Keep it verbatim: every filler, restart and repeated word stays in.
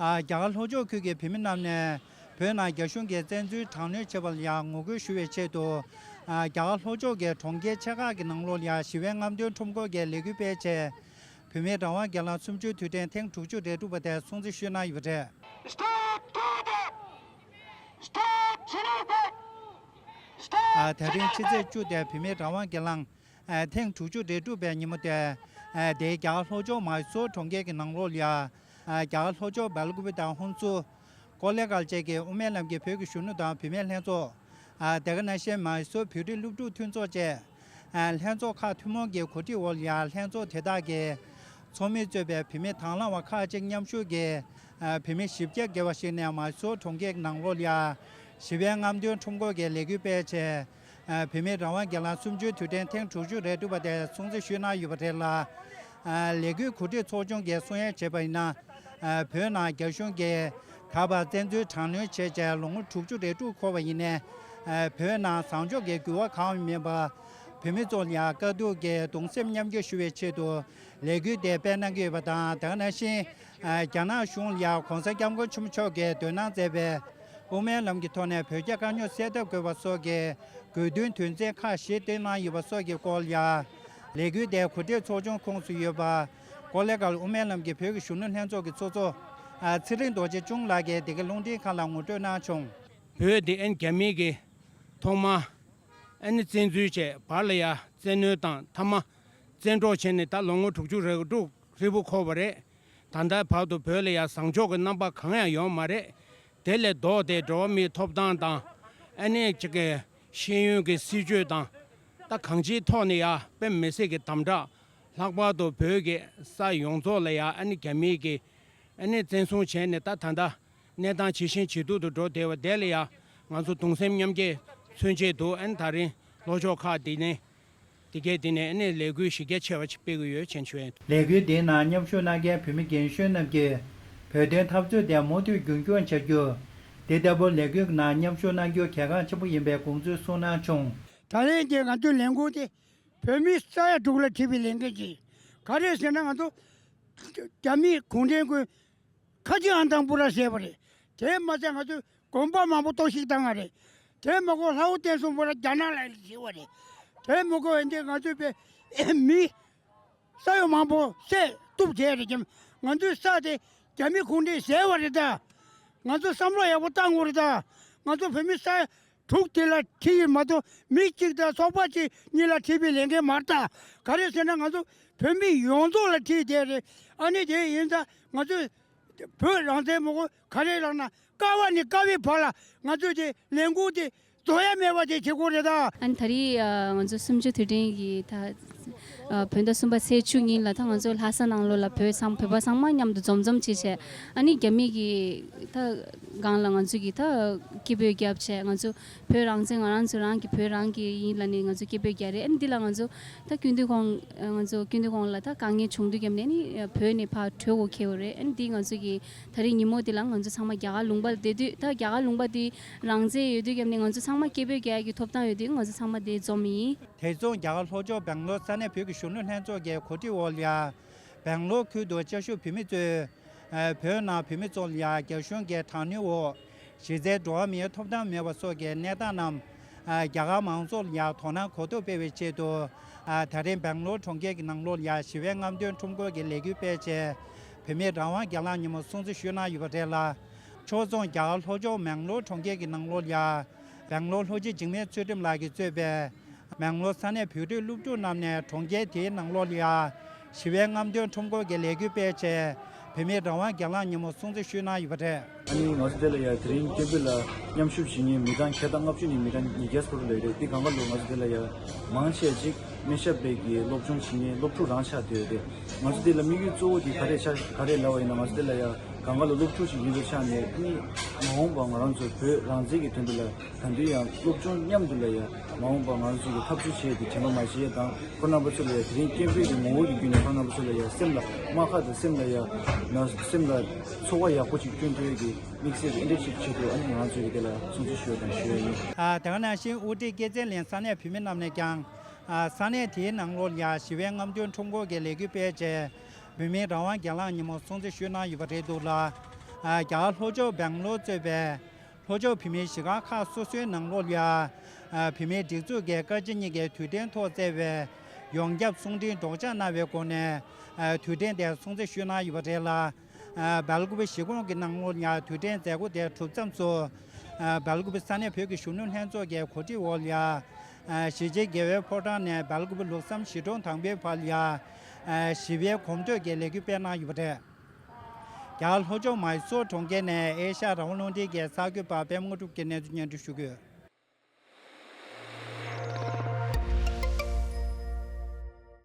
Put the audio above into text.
ཨ། རྒྱ་གར་ལྷོ་ཕྱོགས་ཁུལ་གྱི་བོད་མི་རྣམས་ནས་བོད་ནང་རྒྱ་གཞུང་གིས་བཙན་འཛུལ་དྲག་གནོན་བྱེད་པ་ལ་ཡང་ངོ་རྒོལ་ཞུ་བའི་ཆེད་དུ། ཨ། རྒྱ་གར་ལྷོ་ཕྱོགས་ཀྱི་གྲོང་ཁྱེར་ཆེ་ཁག་གི་ནང་ལོགས་ལ་ཡང་ཞི་བའི་རྔམ་སྟོན་ཁྲོམ་སྐོར་གྱི་ལས་འགུལ་སྤེལ་ཆེད། བོད་མིའི་རང་དབང་སྒེར་ལངས་གསུམ་བཅུའི་དུས་དྲན་ཐེངས་དྲུག་ཅུ་རེ་དྲུག་པ་དེ་སྲུང་བརྩི་ཞུས་གནང་ཡོད་པ་རེད། Stop torture! Stop genocide! Stop genocide! ཨ། ད་རིང་ཕྱི་ཚེས་བཅུ་དེ་བོད་མིའི་རང་དབང་སྒེར་ལངས། ཨ། ཐེངས་དྲུག་ཅུ་རེ་དྲུག་པའི་ཉིན་མོ་དེ། ཨ། དེའི་རྒྱ་གར་ལྷོ་ཕྱོགས་མཱི་སོར་གྲོང་ཁྱེར་གྱི་ནང་ལོགས་ལ་ཡ། ཨ། རྒྱ་གར་ལྷོ་ཕྱོགས་སྦེལ་ཀོབ་དང་ཧོན་སུར། ཀོ་ལེ་གྷལ་བཅས་ཀྱི་དབུ་མའི་ལམ་གྱི་བོད་ཀྱི་གཞོན་ནུ་དང་བུད་མེད་ལྷན་ཚོགས། ཨ། དེ་ག་ནང་བཞིན་མཱི་སོར་བོད་རིགས་སློབ་ཕྲུག་མཐུན་ཚོགས་བཅས། ཨ། ལྷན་ཚོགས་ཁག་ཐུན་མོང་གི་གོ་སྒྲིག་འོག་ལ་ཡ་ལྷན་ཚོགས་དེ་དག་གི་ཚོགས་མི་གཙོས་པའི་བུད་མེད་དང་བླངས་པ་ཁག་ཅིག་མཉམ་ཞུགས་ཀྱིས། ཨ། བུད་མེད་བཞི་བརྒྱ་བརྒལ་བ་ཞིག་ནས་མཱི་སོར་གྲོང་ཁྱེར་གྱི་ནང་ལོགས་ལ་ཡ། ཞི་བའི་རྔམ་སྟོན་ཁྲོམ་སྐོར་གྱི་ལས་འགུལ་སྤེལ་ཆེད། ཨ། བོད་མིའི་རང་དབང་སྒེར་ལངས་གསུམ་བཅུའི་དུས་དྲན་ཐེངས་དྲུག་ཅུ་རེ་དྲུག་པ་དེ་སྲུང་བརྩི་ཞུས་གནང་ཡོད་པ་རེད་ལ། ཨ། ལས་འགུལ་གོ་སྒྲིག་ཚོགས་ཆུང་གིས་གསུང་ཡས་བྱས་པ་ཡིན་ན། ཨ། བོད་ནང་རྒྱ་གཞུང་གིས་ད་བར་བཙན་འཛུལ་དྲག་གནོན་བྱས་རྗེས་ལོ་ངོ་དྲུག་ཅུ་རེ་དྲུག་འཁོར་བ་ཡིན་ནའི། ཨ། བོད་ནང་བཟང་ཕྱོགས་ཀྱི་འགྱུར་བ་གང་ཡང་མེད་པར། བོད་མི་ཚོ་ལ་ཡང་དཀའ་སྡུག་གིས་གདུང་སེམས་མཉམ་སྐྱེད་ཞུ་བའི་ཆེད་དུ་ལས་འགུལ་དེ་སྤེལ་གནང་གི་ཡོད་པ་དང་། དེ་ག་ནང་བཞིན། ཨ། རྒྱ་ནག་གཞུང་ལ་ཡང་གོང་ས་སྐྱབས་མགོན་ཆེན་པོ་མཆོག་གིས་འདོན་གནང་མཛད་པའི་དབུ་མའི་ལམ་གྱི་ཐོག་ནས་བོད་རྒྱ་དཀའ་རྙོག་སེལ་ཐབས་དགོས་པ་སོགས་ཀྱི་དགོས་འདུན་དོན་ཚན་ཁག་བཞི་བཏོན་གནང་ཡོད་པ་སོགས་ཀྱི་སྐོར་ལ་ཡང་། ལས་འགུལ་དེའི་གོ་སྒྲིག་ཚོགས་ཆུང་ཁོངས་སུ་ཡོད་པ། ཀོ་ལེ་གྷལ་དབུ་མའི་ལམ་གྱི་བོད་ཀྱི་གཞོན་ནུ་ལྷན་ཚོགས་ཀྱི་ཚོགས་གཙོ། ཨ། ཚེ་རིང་རྡོ་རྗེ་ཅུན་ལགས་ཀྱིས་འདི་གའི་རླུང་འཕྲིན་ཁང་ལ་ངོ་སྤྲོད་གནང་བྱུང་། བོད་དེ་ཨན་རྒྱ་མི་གིས་ཐོག་མ་ཨ་ནི་བཙན་འཛུལ་བྱས། བར་ལ་ཡ་བཙན་གནོན་དང་། མཐའ་མ་བཙན་འཕྲོག་བྱས་ནས་ད་ལོ་ངོ་དྲུག་ཅུ་རེ་དྲུག་ཧྲིལ་པོ་འཁོར་བ་རེད། ད་ལྟའི་བར་དུ་བོད་ལ་ཡ་བཟང་ཕྱོགས་ཀྱི་རྣམ་པ་གང་ཡང་ཡོད་མ་རེད། དེ་ལས་ལྡོག་སྟེ་འགྲོ་བ་མིའི་ཐོབ་ཐང་དང་། ཨ་ནི་ཅིག་གི་ཤེས་ཡོན་གྱི་སྲིད་བྱུས་དང་། ད་གང་ཅིའི་ཐོག་ནས་ཡ་དཔེ་མི་སྲིད་ཀྱི་དམ་དྲག། ལྷག་པར་དུ་བོད་ཀྱི་ས་ཡོངས་རྫོགས་ལ་ཡ་ཨ་ནི་རྒྱ་མིའི་གི་ཨ་ནི་བཙན་བཟུང་བྱས་ནས། ད་ད་ལྟ་གནས་སྟངས་ཇེ་ཞན་ཇེ་སྡུག་ཏུ་འགྲོ་བསྡད་པ་དེ་ལ་ཡ་ང་ཚོ་གདུང་སེམས་མཉམ་སྐྱེད་མཚོན་ཆེད་དུ། ཨ་ནི་ད་རིང་ལྷོ་ཕྱོགས་ཁག་འདི་ནས། དེ་གའི་དེ་ནས་ཨ་ནི་ལས་འགུལ་གཞི་རྒྱ་ཆེ་བ་ཞིག་སྤེལ་གྱི་ཡོད་ཅེས་ཞུ་ཡིན། ལས་འགུལ་འདིའི་ནང་མཉམ་ཞུགས་གནང་མཁན་བོད་མི་རྒན་གཞོན་རྣམས་ཀྱིས་བོད་དོན་འཐབ་རྩོད་དེ་མུ་མཐུད་རྒྱུན་འཁྱོངས་བྱ་རྒྱུ། དེ་ལྟ་བུ་ལས་འགུལ་ནང་མཉམ་ཞུགས་གནང་རྒྱུ་གལ་འགངས་ཆེན་པོ་ཡིན་པའི་དགོངས་ཚུལ་གསུངས་གནང་བྱུང་། ད་ལན་གྱི་ང་ཚོའི་ལས་འགུལ་དེ་བོད་མི་ས་ཡ་དྲུག་ལ་ཁྲིད་པའི་ལས་འགུལ་ཅིག། ག་རེ་ཟེར་ན། ང་ཚོ་རྒྱ་མི་གུང་ཁྲན་ཁོས་ཁ་ཆེ་ཨང་དང་པོ་ར་བཟས་པ་རེད། དེ་མ་ཚད་ང་ཚོས་དགོན་པ་མང་པོ་གཏོར་བཤིག་བཏང་བ་རེད། དེ་མ་གོ་ལྷ་བོ་བསྟན་སྲུང་པོ་ར་རྒྱ་ནག་ལ་བྱས་པ་རེད། དེ་མ་གོ་འདི་ང་ཚོས་པའི་མི་ས་ཡོམ་མང་པོ་བསད་གཏུབ་བྱས་རེད། ཀྱང་ང་ཚོའི་ས་དེ་རྒྱ་མི་གུང་ཁྲན་བཟས་པ་རེད་ད། ང་ཚོ་བསམ་བློ་ཡག་པོ་བཏང་དགོས་རེད་ད། ང་ཚོ་བོད་མི་ས་དྲུག་དེ་ལ་ཁྲིད་ཡོད་མ་གཏོགས། མི་གཅིག་དང་ཚོགས་པ་གཅིག་གཉིས་ལ་ཁྲིད་པའི་ལས་འགན་མ་རེད་ད། ག་རེ་ཟེར་ན། ང་ཚོ་བོད་མི་ཡོངས་རྫོགས་ལ་ཁྲིད་བསྡད་རེད། ཨ་ནི་དེ་ཡིན་ཙང་ང་ཚོས་བོད་རང་བཙན་མ་གོ་ག་རེ་རག་ན། དཀའ་བ་ནས་དཀའ་བའི་བར་ལ་ང་ཚོས་དེ་ལས་འགུལ་དེ་རྫོགས་ཡ་མེད་པ་དེ་བྱེད་དགོས་རེད་ད། ཨ་ནི་ད་རེས་ཨ་ང་ཚོ་གསུམ་བཅུ་དུས་དྲན་གྱི་ད་ཨ་བོད་ཟླ་གསུམ་པ་ཚེས་བཅུ་ཉིན་ལ་ད་ང་ཚོ་ལྷ་ས་ནང་ལོགས་ལ་བོད་ཚང་བོད་པ་ཚང་མ་མཉམ་དུ་འཛོམས་འཛོམས་བྱས་བྱས། ཨ་ནི་རྒྱ་མི་གི་ད་སྒང་ལ་ང་ཚོ་གི་ད་སྐད་འབོད་བརྒྱབ་བྱས། ང་ཚོ་བོད་རང་བཙན་ང་རང་ཚོ་རང་གི་བོད་རང་གི་ཡིན་ལབ་ནས་ང་ཚོ་སྐད་འབོད་རྒྱག་རེད། ཨ་ནི་འདི་ལ་ང་ཚོ་ད་སྐུ་མདུན་ཁོང་ང་ཚོ་སྐུ་མདུན་ཁོང་ལ་ད་དཀའ་ངལ་བྱུང་དུས་རྒྱབ་ནས་ནི་བོད་ནས་ཕར་བྲོས་དགོས་ཁེལ་བ་རེད། ཨ་ནི་འདི་ང་ཚོ་གི་ད་རེས་ཉིན་མོ་འདི་ལ་ང་ཚོ་ཚང་མ་རྒྱ་གར་ལུང་པ་ལ་བསྡད་དུས། ད་རྒྱ་གར་ལུང་པ་འདི་རང་བཙན་ཡོད་དུས་རྒྱབ་ནས་ང་ཚོ་ཚང་མ་སྐད་འབོད་རྒྱག་ཡ་གི་ཐོབ་ཐང་ཡོད་དུས་ང་ཚོ་ཚང་མ་འདིར་འཛོམས་ཡིན། དེ་མཚུངས་རྒྱ་གར་ལྷོ་ཕྱོགས་སྦེང་ལོར་ས་གནས་བོད་ཀྱི་གཞོན་ནུ་ལྷན་ཚོགས་ཀྱི་གོ་སྒྲིག་འོག་ལ་ཡ། སྦེང་ལོར་ཁུལ་དུ་བཅའ་བཞུགས་བོད་མི་ཚོས། ཨ། བོད་ནང་བོད་མི་ཚོ་ལ་ཡ་རྒྱ་གཞུང་གིས་དྲག་གནོན་འོག་གཞི་རྩའི་འགྲོ་བ་མིའི་ཐོབ་ཐང་མེད་པ་སོགས་ཀྱི་གནས་སྟངས་རྣམས། ཨ། རྒྱ་གར་མང་ཚོགས་ལ་ཡ་དོ་སྣང་གོ་རྟོགས་སྤེལ་བའི་ཆེད་དུ། ཨ། ད་རིང་སྦེང་ལོར་གྲོང་ཁྱེར་གྱི་ནང་ལོགས་ལ་ཡ་ཞི་བའི་རྔམ་སྟོན་ཁྲོམ་སྐོར་གྱི་ལས་འགུལ་སྤེལ་ཆེད། བོད་མིའི་རང་དབང་སྒེར་ལངས་ཉིན་མོ་སྲུང་བརྩི་ཞུས་གནང་ཡོད་པ་རེད་ལ། ཕྱོགས་མཚུངས་རྒྱ་གར་ལྷོ་ཕྱོགས་སྦེང་ལོར་གྲོང་ཁྱེར་གྱི་ནང་ལོགས་ལ་ཡ། སྦེང་ལོར་ལྷོ་སྤྱི་འཇིགས་མེད་ཚུལ་ཁྲིམས་ལགས་ཀྱིས་གཙོས་པའི་སྦེང་ལོར་ས་གནས་བོད་རིགས་སློབ་ཕྲུག་རྣམས་ནས་གྲོང་ཁྱེར་དེའི་ནང་ལོགས་ལ་ཡ། ཞི་བའི་རྔམ་སྟོན་ཁྲོམ་སྐོར་གྱི་ལས་འགུལ་སྤེལ་ཆེད། བོད་མིའི་རང་དབང་སྒེར་ལངས་ཉིན་མོ་སྲུང་བརྩི་ཞུས་གནང་ཡོད་པ་རེད། ཨ་ནི་ང་ཚོ་དེ་ལ་ཡ་དེ་རིང་སྐད་འབོད་ལ་མཉམ་ཞུགས་བྱེད་མཁན་མི་གྲངས་ཁྱད་ལྔ་བཅུ་ནས་མི་གྲངས་ཉིས་བརྒྱ་སྐོར་ལ་རེད། དེ་སྒང་ག་ལ་ང་ཚོ་དེ་ལ་ཡ་མང་ཆེ་ཅིག་སྨན་ཞབས་པའི་གི་སློབ་སྦྱོང་བྱེད་མཁན་སློབ་ཕྲུག་རང་ཆགས་བསྡད་ཡོད་རེད། ང་ཚོ་དེ་ལ་དམིགས་ཡུལ་གཙོ་བོ་དེ་ག་རེ་ཆགས་ག་རེ་ལབ་པ་ཡིན་ན། ང་ཚོ་དེ་ལ་ཡ་སྒང་ག་ལ་སློབ་ཕྲུག་ཅིག་ཡིན་པའི་ཆ་ནས། ཨ་ནི་མ་འོངས་པ་ང་རང་ཚོ་བོད་རང་བཙན་གྱི་དོན་དུ་ལ། ད་དུང་ཡང་སློབ་སྦྱོང་མཉམ་དུ་ལ་ཡ་མ་འོངས་པ་ང་ཚོ་གི་འཐབ་རྩོད་བྱས་ཏེ་དྲན་པ་མ་བརྗེད་ཡ་དང་། ཁོང་རྣམ་པ་ཚོ་ལ་ཡ་དེ་རིང་སྐད་འབོད་ཀྱི་ངོ་བོ་གི་བརྒྱུད་ནས་ཁོང་རྣམ་པ་ཚོ་ལ་ཡ་སེམས་ལ་རྨ་ཁ་དང་། སེམས་ལ་ཡ་ན་སེམས་ལ་ཚོར་བ་ཡག་པོ་ཅིག་སྐྱོན་ཐུབ་ཡ་གི་དམིགས་བསལ་གྱི་ཨེ་འདྲ་ཞིག་ཆེད་དུ། ཨ་ནི་ང་ཚོ་གི་དེ་ལ་སྲུང་བརྩི་ཞུ་ཡ་དང་ཞུ་ཡ་ཡིན། ཨ། དེ་ག་ནང་བཞིན་དབུ་ཁྲིད་སྐྱེད་ཚལ་གླིང་ས་གནས་བོད་མི་རྣམས་ནས་ཀྱང་། ཨ། ས་གནས་དེའི་ནང་ལོགས་ལ་ཡ་ཞི་བའི་རྔམ་སྟོན་ཁྲོམ་སྐོར་གྱི་ལས་འགུལ་སྤེལ་ཆེད། བོད་མིའི་རང་དབང་སྒེར་ལངས་ཉིན་མོ་སྲུང་བརྩི་ཞུས་གནང་ཡོད་པ་རེད་འདུག་ལ། ཨ། རྒྱ་གར་ལྷོ་ཕྱོགས་སྦེང་ལོར་གཙོས་པའི་ལྷོ་ཕྱོགས་བོད་མིའི་གཞིས་སྒར་ཁག་སོ་སོའི་ནང་ལོགས་ལ་ཡ། ཨ། བོད་མིའི་སྒྲིག་འཛུགས་ཀྱི་བཀའ་སྤྱི་གཉིས་ཀའི་དུས་དྲན་ཐོག་བསྩལ་བའི་ཡོངས་ཁྱབ་གསུང་འཕྲིན་སྒྲོག་སྦྱང་གནང་བའི་སྒོ་ནས། ཨ། དུས་དྲན་དེ་སྲུང་བརྩི་ཞུས་གནང་ཡོད་པ་རེད་ལ། ཨ། སྦེལ་ཀོབ་གཞིས་ཁོངས་ཀྱི་ནང་ལོགས་ལ་ཡ་དུས་དྲན་མཛད་སྒོ་དེ་གྲུབ་མཚམས་སུ། ཨ། སྦེལ་ཀོབ་ས་གནས་བོད་ཀྱི་གཞོན་ནུ་ལྷན་ཚོགས་ཀྱི་གོ་སྒྲིག་འོག་ལ་ཡ། ཨ། གཞིས་བྱེས་དགེ་འོས་ཕོ་བྲང་ནས་སྦེལ་ཀོབ་ལུགས་བསམ་གཞིས་གྲོང་དང་པོའི་བར་ལ་ཡ། ཨ། ཞི་བའི་གོམ་བགྲོད་ཀྱི་ལས་འགུལ་སྤེལ་གནང་ཡོད་པ་རེད། རྒྱ་གར་ལྷོ་ཕྱོགས་མཱི་སོར་གྲོང་ཁྱེར་ནས་ཨེ་ཤ་ཡ་རང་དབང་རླུང་འཕྲིན་གྱི་གསར་འགོད་པ་པད་མ་དངོས་གྲུབ་ཀྱིས་གནས་ཚུལ་སྙན་སྒྲོན་ཞུ་གི་ཡོད།